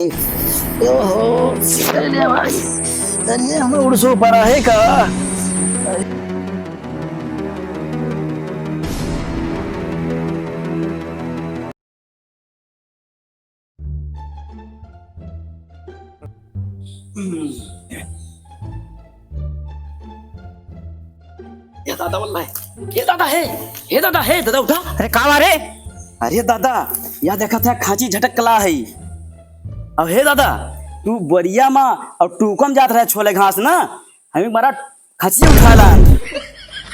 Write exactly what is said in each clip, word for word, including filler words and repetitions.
ओहो, अरे भाई, अरे हम उड़सो पर आहे का? ए दादा, वल्लाह। ए दादा, हे। हे दादा, हे दादा, उठा। अरे, का बा रे? अरे दादा, या देखत ह, खांची झटक के ला है। अब हे दादा, तू बोरिया मा अउर टूकम जात रहे छोले घास ना, हमी मारा खांची उठा ला।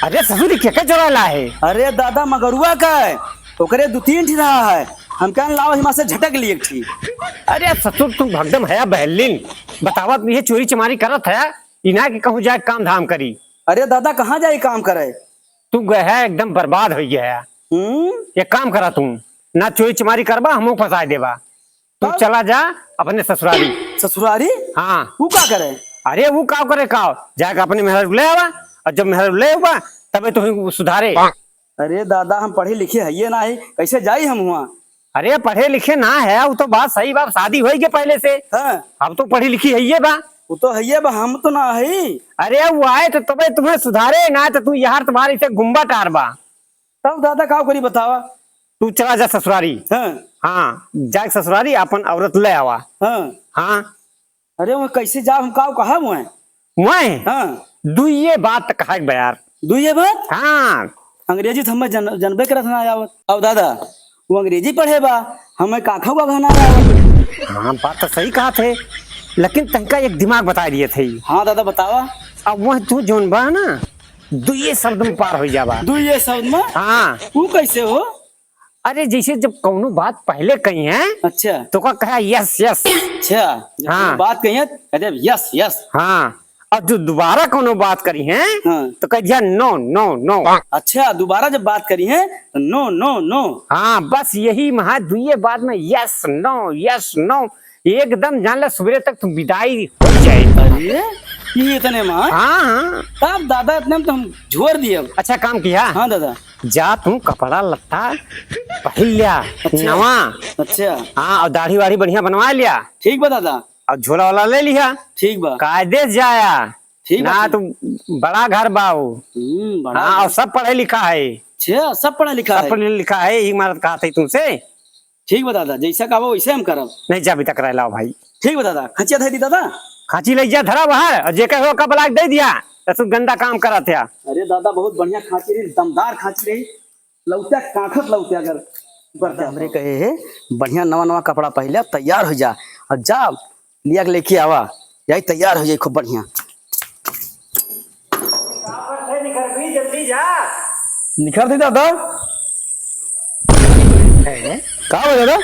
अरे ससुर, ई केकर चोराइ ला है? अरे दादा, मगरुआ का है, ओकरे दू तीन ठी रहा है, हम कहन लाओ हिमा से झटक ली एक ठी। अरे ससुर, तू भगदम हया बहलिन, बतावा, तू ये चोरी चमारी करत हया, ई ना कि कहूँ जाए काम धाम करी। अरे दादा, कहाँ जाई काम करे? तू गए है, एकदम बर्बाद होइ गया है। हम्म? एक काम करा तू, ना चोरी चमारी करबा, हमहू फंसाए देबा। तू तब? चला जा अपने ससुरारी। ससुरारी? हाँ। ऊ का करे? अरे ऊ का करे का? जाके अपने मेहरारू ले आवा, अउर जब मेहरारू ले आवा, तबे तो ही सुधारे। अरे दादा, हम पढ़े लिखे हइये नाही, कैसे जाई हम हुआँ? अरे पढ़े लिखे ना है, ऊ तो बात सही बा, शादी होइ गए पहले से। हाँ। अब तो पढ़ी लिखी हइये बा। ऊ तो हइये बा, हम तो ना हई। अरे ऊ आए तो तबे तुम्हें सुधारे, ना तो तू यार तुम्हारी से गुम्बा टार बा। तब दादा का करी बतावा? तू चला जा ससुरारी। हाँ। हाँ, जाके ससुरारी अपन औरत ले आवा। हाँ। हाँ। अरे, वह कैसे जाब, हम काव कहा हुए? वह? हाँ। दुइये बात त कहा एक बा यार। दुइये बात? हाँ। अंग्रेजी त हमें जन-, जनबे करत ना आवत। अब दादा, वो अंग्रेजी पढ़े बा, हमें काखा उखा ना आवत। हाँ, बात त सही कहत है, लेकिन तहका एक दिमाग बताइ दिए थे। हाँ दादा, बतावा। अब वह तू जौन बा ना, दुइये शब्द में पार होइ जाबा। दुइये शब्द में? हाँ। वो कैसे हो? अरे, जैसे जब कौनो बात पहले कही है, अच्छा। तो का कहा, "Yes, yes।" अच्छा, जब हाँ। कौनो बात कही है, कहते हैं, "Yes, yes।" हाँ, और जो दोबारा कौनो बात करी है, हाँ। तो कह दिया, "No, no, no।" अच्छा, दोबारा जब बात करी है, तो "No, no, no।" हाँ, बस यही महा दुइये बात में yes, no, yes, no। एकदम जान ले, सुबेरे तक तू विदाई हो जाए। अरे, ये इतने में? हाँ, हाँ। तब दादा, इतने में तो हम झोर दिए अब। अच्छा काम किया। हाँ दादा। जा तू कपड़ा लत्ता पहिर लिया, अच्छा। नवा। अच्छा। हाँ, और दाढ़ी वाढ़ी बढ़िया बनवा लिया। ठीक बा दादा। और झोला वाला ले लिया। ठीक बा। कायदे से जाया। ठीक बा, ना ठीक। तू बड़ा घर बा वो। हम्म, बड़ा हाँ, घर। और सब पढ़े लिखा है। अच्छा, सब पढ़ा लिखा सब है। पढ़े लिखा है, यही मारत कहा था तुमसे। ठीक बा दादा, जैसा कहबो वैसे हम करब। नहीं, जा अभी तक रह लाओ भाई। ठीक बा दादा, खचिया धर दी दादा। खांची ले जा, धरा बाहर, और जेकर हो का ब्लाक दे दिया, तो तू गंदा काम करत है। अरे दादा, बहुत बढ़िया खांची रही, दमदार खांची रही, लौटा काखत लौटा अगर बरता हमरे तो। कहे है, बढ़िया नवा नवा कपड़ा पहले, तैयार हो जा, और जा लिया के लेके आवा, यही तैयार हो जाई खूब बढ़िया। निखर भी, जल्दी जा। निखर दी दादा। हैं? का हो दादा?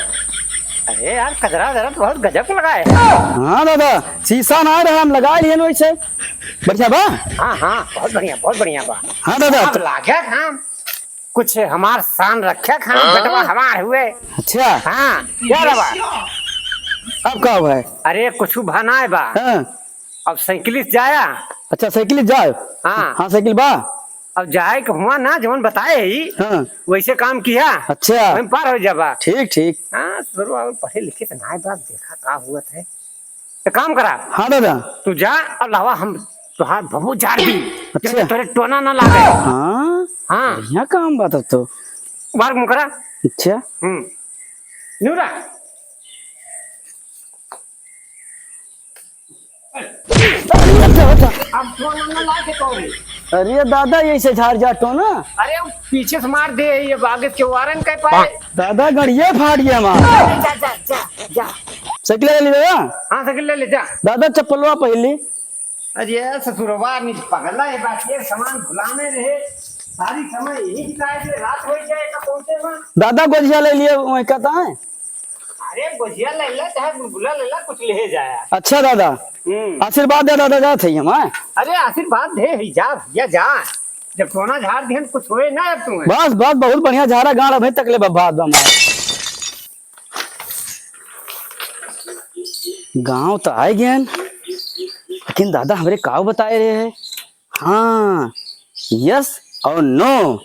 अरे यार, कजरा जरा तो बहुत गजब लगा है। हाँ दादा, शीशा ना रहा, हम लगा लिए वैसे। बढ़िया बा? हाँ, हाँ, बहुत बढ़िया, बहुत बढ़िया बा। हाँ दादा, अब तो लागे काम। कुछ हमार शान रखे खान, हाँ? बेटवा हमार हुए। अच्छा। हाँ, क्या रवा? अब का हुआ है? अरे, कुछ भनाए बा। हाँ। अब साइकिल से जाया। अच्छा, साइकिल से जाए? हाँ। हाँ, साइकिल बा। अब जाए के हुआ ना, जवन बताए ही, हाँ। वैसे काम किया। अच्छा। वहीं पार हो जाबा। ठीक, ठीक। हाँ, सुधरवा, पढ़े लिखे तो ना बाप, देखा का हुआ है। एक काम करा। हाँ दादा। तू जा और लावा, हम तोहार भभू झाड़ दी। अच्छा। जब तोरे टोना ना लागे। हाँ? हाँ। बढ़िया काम बा तब तो। बाहर मुंह करा। अच्छा। हम्म। नूरा। अरे, अच्छा, अच्छा। अब टोना ना लागे तोरे। अरे दादा, यही से झाड़ जा टोना। अरे, पीछे से मार दे, ये आगे के वारन कह पाए। दादा, गड़िए फाड़ गया हमार। जा, जा, जा, जा। साइकिल ले ली दादा? हाँ, साइकिल ले ले, जा। दादा, चप्पलवा पहन ली। अरे ससुरवा, नहीं पगला है, बाकी ये सामान भुलाने रहे। सारी समय यही बिताए थे, रात हो जाए तो पहुंचे ना। दादा, गोझिया ले लिए, वहीं कहता है। अरे, गोझिया ले ले, चाहे गुलगुला ले ले, कुछ ले जाया। अच्छा दादा, हम्म। आशीर्वाद दे दादा, जात है हम, हाँ? अरे, आशीर्वाद दे ही, जा भैया, जा। जब टोना झाड़ दिहन, कुछ होए ना अब तुम्हें। बस, बस, बहुत बढ़िया झाड़ा गाड़, अभी तक ले बर्बाद बा हमार। गाँव तो आए गए, लेकिन दादा हमरे काव बताए रहे हैं। हाँ, yes और no,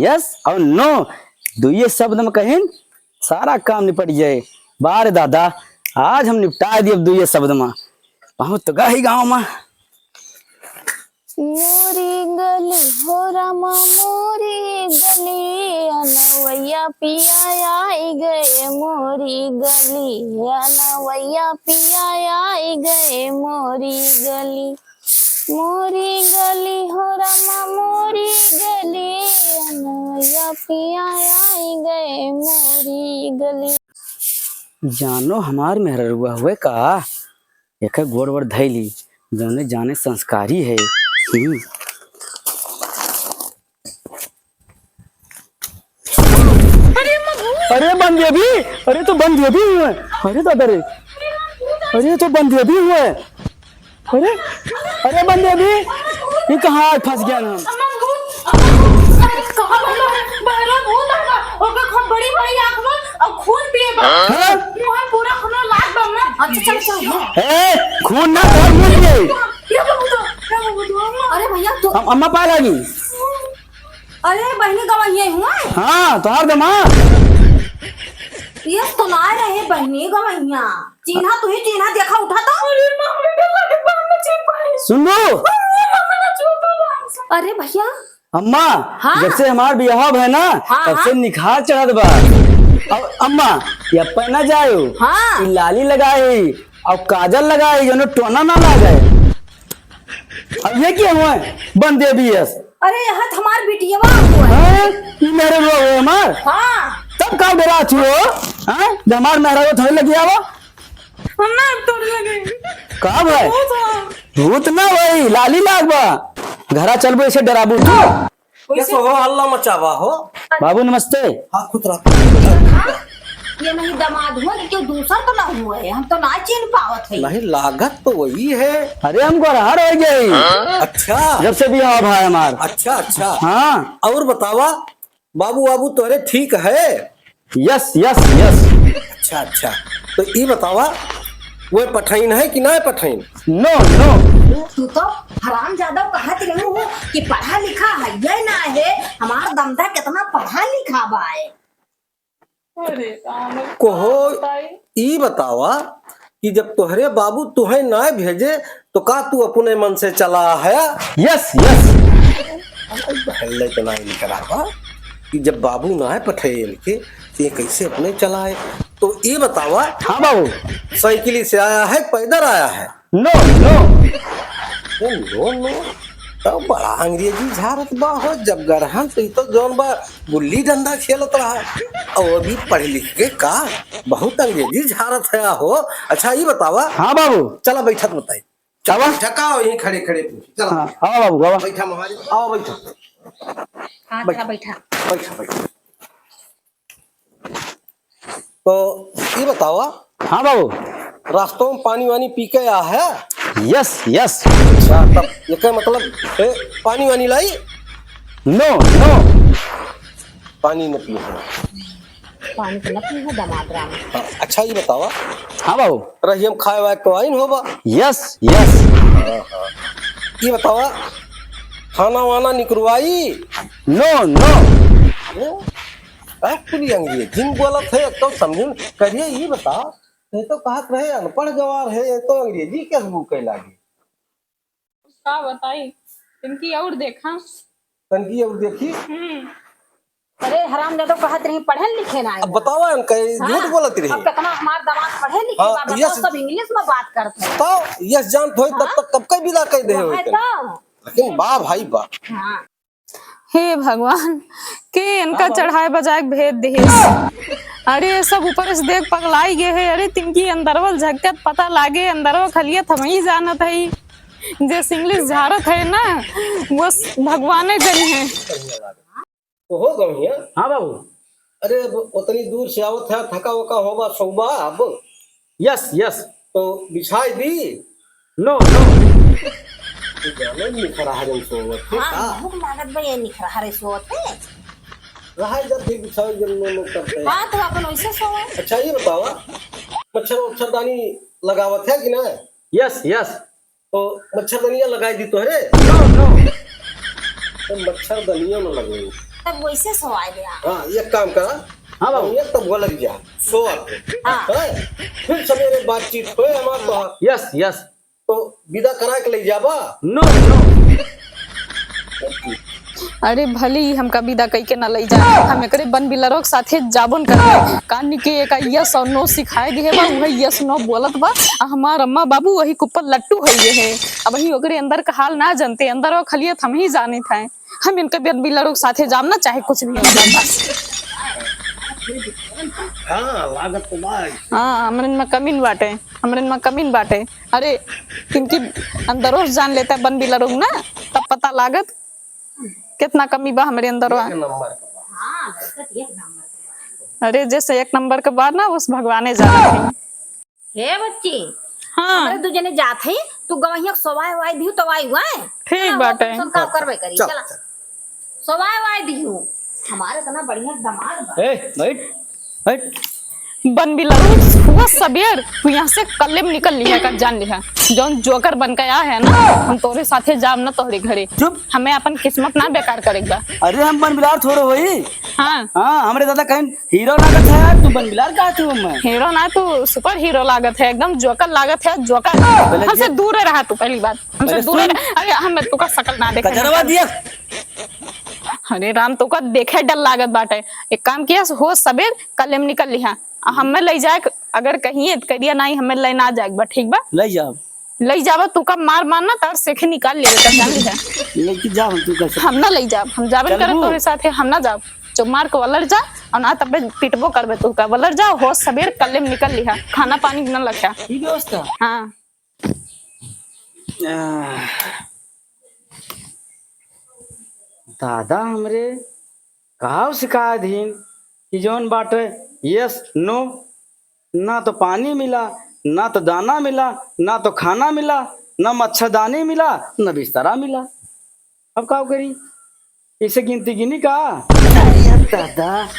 yes और no, दुइये शब्द में कहिन, सारा काम निपट जाए। बा रे दादा, आज हम निपटाइ दियब दुइये शब्द मा। पहुँच तो गए ही गाँव मा। मोरी गली हो रामा मोरी गली, अनवैया पिया आई गए मोरी गली, अनवैया पिया आई गए मोरी गली। मोरी गली हो रामा मोरी गली, अनवैया पिया आई गए मोरी गली। जानो हमार मेहररुआ हुए का, एकर गोड़ वोड़ धइली, जौने जाने संस्कारी है। हम्म। अरे बंदेवी, अरे तो बंदेवी हुए। अरे दादा रे, अरे तो बंदेवी हुए। अरे, अरे बंदेवी, ये कहाँ फँस गया हम? अरे कहाँ भला है? बहरा भूत आवा, ओकर खूब बड़ी बड़ी आँख बा और खून पिए बा। हाँ? मुँह पूरा खून लाग बा ना। अच्छा चल चल। ए, खून ना, तोर मुँह पिए। ये बाबू तो, ये बाबू तो, अम्मा। अरे भैया तो अम-, अम्मा पाए लागी। अरे बहनी गवाइए हुआ। हाँ, तोहार दमाद। ये तो ना रहे बहनी गवैया। चीन्हा तू ही चीन्हा, देखा उठा तो। अरे माँ, हमरे डर लगे, बाहर में चीन पाए। सुन लो। अरे माँ, ना छू तो ना। अरे भैया। अम्मा, हाँ। जब से हमार बियाह है ना, हाँ, तब से हाँ। निखार चढ़त बा। अब अम्मा, ये अब ना जायो। हाँ। ई लाली लगाई और काजल लगाई, जनो टोना ना लागे। अब ये क्या हुआ है? बंदेवी यस। अरे, यहाँ तो हमार बिटियवा हुआ है। हाँ? ये मेहररुआ हुआ हमार? हाँ। तब का डरा छुओ? हाँ? जब हमार मेहररुआ थोड़े लगी आवा? हम ना तोड़ लगे। का भाई? भूत है। भूत ना भाई, लाली लाग बा। घरा चलबो, इसे डराबू तू। कैसे हो, हल्ला मचावा हो? बाबू नमस्ते। हाँ, खुश रहो। हाँ? ये नहीं दमाद हुआ कि क्यों दूसर तो ना हुआ है, हम तो ना चिन्ह पावत है। नहीं, लागत तो वही है। अरे हम गोरहर होइ गए। अच्छा। जब से बियाह भा हमार। अच्छा, अच्छा। हाँ। और बतावा, बाबू, बाबू तोहरे ठीक है? Yes, yes, yes. अच्छा, अच्छा। तो ई बतावा, वो पठाइन है कि ना पठाइन? No, no. तू तो हरामजादा कहत रहू हो कि पढ़ा लिखा है, ये ना है, हमार दमदा कितना पढ़ा लिखा बा है। अरे राम, कोहो, का बताई? ई बतावा कि जब तोहरे बाबू तुहे ना भेजे, तो का तू अपने मन से चला है? Yes, yes. अब पहले तो ना इनकरा बा कि जब बाबू ना पठे इनके, तो ये कैसे अपने चलाए? तो ये बतावा, हाँ बाबू। साइकिल से आया है, पैदल आया है? No, no. ए, नो, नो। तो बड़ा अंग्रेजी झारत बा हो, जब गरहन तो, तो जौन बा गुल्ली डंडा खेलत रहा। और अभी पढ़ लिख के का बहुत अंग्रेजी झारत है हो। अच्छा, ये बतावा। हाँ बाबू। चला बैठत बताई। चला। बैठा का हो, यहीं खड़े खड़े पूछ। चला। हाँ, आवा बाबू, आवा। बैठा महाराज, आवा बैठा। हाँ, बैठा। बैठा, बैठा। बैठा, बैठा। तो ये बतावा। हाँ बाबू। रास्तों में पानी वानी पी के आ है? Yes, yes. अच्छा, तब ये क्या मतलब, ए, पानी वानी लाई? No, no. पानी न पी है। पानी तो न पी है, दमाद राम। हाँ, अच्छा, ये बतावा। हाँ बाबू। रहियम खाए वाए तो आइन होबा? Yes, yes. हाँ, हाँ। ये बतावा, खाना वाना निकरवाई? No, no. नो? आ, पूरी अंग्रेजी में बोलत है, एक तो समझ में करिए, ये बता, ये तो कहत रहे अनपढ़ गवार है, ये तो अंग्रेजी के हबू के लागी। का बताई, इनकी और देखा। तनकी और देखी। हम्म। अरे हरामजादा कहत रही पढ़े लिखे ना है। अब बतावा इनका, ये हाँ, झूठ बोलत रही। अब कितना हमार दमाद पढ़े लिखे हाँ, बा, बताओ, यस। सब इंग्लिश में बात करते हैं। तो यस जानत होई तब हाँ? तक कब के विदा कर दे वो होई है तब। तो। लेकिन बा भाई बा। हाँ। हे भगवान, के इनका हाँ, चढ़ाए बजाए के भेज दिहिस। अरे, ये सब ऊपर से देख पगलाई गए है। अरे, तिनकी अंदरवा झकत पता लागे, अंदरवा खलियत हमही जानत हई। जे इंग्लिश झारत है ना, वो स-, भगवाने जनी है। तो हो गए हैं? हाँ बाबू। अरे, अब उतनी दूर से आवत है, थका वका होबा, सोबा अब। Yes, yes. तो बिछाई दी? No, no. ये जाने निखरा हरे सोवत है हाँ, का? भूख लागत बा, ये निखरा हरे सोवत है। रहा जब फिर बिछाओ, जब नो, नो करते हैं। हाँ, तो अपन वैसे सोवे। अच्छा, ये बतावा, मच्छर, मच्छरदानी लगावत है कि ना? Yes, yes. तो मच्छरदनिया लगाई दी तोहरे? No, no. तो मच्छरदनिया न लगे। तब वैसे सोवाई दे आप। हाँ, एक काम करा, हाँ बाबू। ये तब बोलत जा, सो आते। हाँ। हैं? फिर सवेरे बातचीत होए हमार तो। Yes, yes। तो विदा करा के ले जाबा? No, no। अरे भले ही हमका विदा कई के ना ले जा, हम एकरे बन बिलरो के साथे जाबो न करबे। कान के एक yes और no सिखाए दिहे बा, उहे yes no बोलत बा। आ हमार अम्मा बाबू वही कुप्पा लट्टू है ये है। अब वही ओकरे अंदर का हाल ना जानते, अंदर वो खलियत हम ही जाने थे। हम इनके बन बिलरो के साथे जाब ना, चाहे कुछ भी हो जाए बस। हाँ, लागत तो बा। हाँ, हमरे में कमी न बाटे, हमरे में कमी न बाटे। अरे, इनकी अंदरो से जान लेता बन बिलरो ना, तब पता लागत कितना कमी बा हमरे अंदरो। एक नंबर का बा। अरे, जैसे एक नंबर के बाद ना, उस भगवाने जानत है। हे बच्ची, हाँ। हमरे दू जने जात हई, तू गवहिया के सवाय वाय दिहू, तवाय हुआ है। ठीक चला, बाटे। हम सब काम करबे करी, चल, चला। चल। सवाय वाय दिहू, हमारे इतना बढ़िया दामाद बा। ए, बैठ, बैठ। बन बिलरू, वो सबेर, तू यहाँ से कल्ले में निकल लिहा, कर जान लिहा। जौन जोकर बन के आया है ना, हम तोरे साथे जाब ना तोहरे घरे। चुप। हमें अपन किस्मत ना बेकार करेक बा। अरे, हम बन बिलार थोड़े होई। हाँ। हाँ, हमरे दादा कहीं हीरो लागत है यार, तू बन बिलार कहा तू हमें? हीरो ना, तू super hero लागत है, एकदम जोकर लागत है, जोकर। पहले हमसे ये दूर रहा तू, पहली बात। हमसे पहले दूर सुन। रह-, अरे, हम तुका शकल ना देखे। कजरवा दिया। अरे राम, तुका देखे डर लागत बाटे। एक काम किया, हो सबेर कल्ले में निकल लिहा। आ हमें ले जाए, अगर कहीं तो कह दिया, "नहीं, हमें ले ना जाए बा," ठीक बा? ले जाओ। लई जाबा, तू का मार मार ना, तार सेखे निकाल लेबे, का जान लिहा। लेके जाओ, तू कैसे? हम ना लई जाब, हम जाबे न करब चलबू? तोरे साथे, हम ना जाब। जो मार के वलर जा, और ना तबे पिटबो करबे तू का। वलर जा, हो सबेर कल्ले में निकल लिहा, खाना पानी न लख्या। ई व्यवस्था? हाँ। आह, दादा हमरे काव सिखाए दीन कि जौन बाटे yes no, ना तो पानी मिला, ना तो दाना मिला, ना तो खाना मिला, ना मच्छरदानी मिला, ना बिस्तरा मिला। अब का करी? इसे गिनती गिनी का? अरे दादा,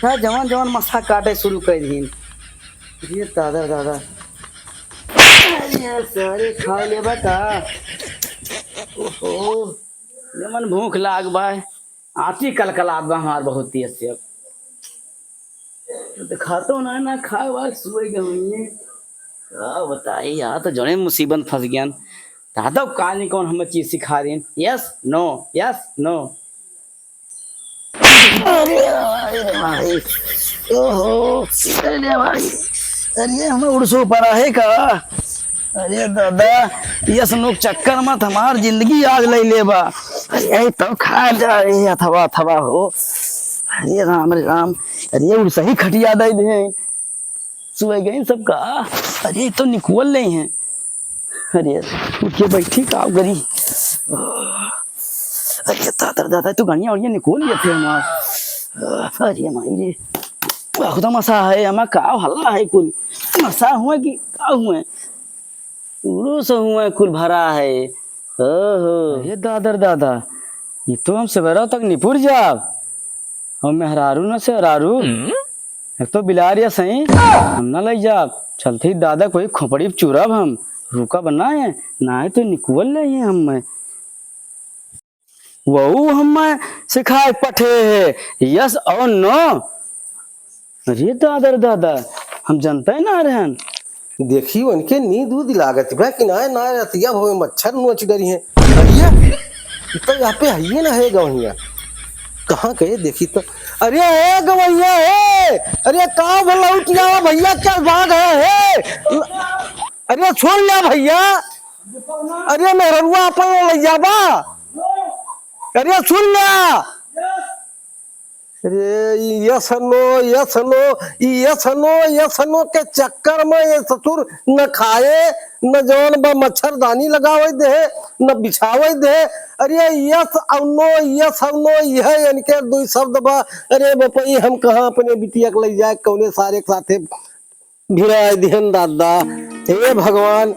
का जवान जवान मसा काटे शुरू कर दीन। ये दादा, दादा। अरे सारे खा लेबा का? ओहो, जमन भूख लाग बा। आँती कलकलात बा हमार बहुत तेज से। अब तो खातो ना, ना खाए वाए, सोए गए होइए। का बताई, यहाँ तो जौने मुसीबत फंस गयन। दादा, काल नहीं कौन हमें चीज सिखा रही। Yes, no, yes, no। अरे, अरे भाई, ओहो, अरे भाई, अरे हमें उड़सो पर आहे का? अरे दादा, yes no के चक्कर में त हमार जिंदगी आज ले लेबा। अरे, अरे, तब खा जा, अरे, अथवा, अथवा हो। अरे राम, अरे राम, अरे, उड़ सही खटिया दे दे। सुबह गए सबका। अरे, तो निकुल ले हैं। अरे, उठ के बैठी, का करी? अरे, दादा, दादा, तू गड़िया, उड़िया निकुल लेते हमार। अरे, माई रे, बहुत मसा है, हमार का हल्ला है कुल। मसा हुआ कि का हुआ? उड़ो से हुआ कुल भरा है। ओहो। अरे दादर दादा, ये तो हम सवेरा तक निपुर जाब। और मेहरारू न से हरारू, हम्म? एक तो बिलार या सही, हम ना लई जाब। चलते ही दादा कोई खोपड़ी पे चुरब हम। रुका बना है, ना है तो निकुल ले ये हम में। वहू हमें सिखाए पठे है, yes और no। अरे दादा रे दादा, हम जनते ना रहन। देखी, उनके नींद उद लागत बा कि ना, ना रतिया भवे मच्छर नोच डरी हैं। अरे, ई तो यहाँ पे हइये ना है गवैया। कहाँ गए देखी तो। अरे, ए गवैया, ए! अरे, का भला उठ जावा भैया, क्या बात है, हे? अरे, छोड़ ले भैया। अरे मेहररुआ अपन ले जाबा। अरे सुन ले। अरे ई yes no, yes no, ई yes no, yes no के चक्कर में ये ससुर न खाए, न जौन बा मच्छरदानी लगावे दे, न बिछावे दे। अरे yes और no, yes और no, यह इनके दुई शब्द बा। अरे बपई हम कहाँ अपने बिटिया के ले जाए, कौने सारे के साथे भिड़ाए दिहन दादा। हे भगवान,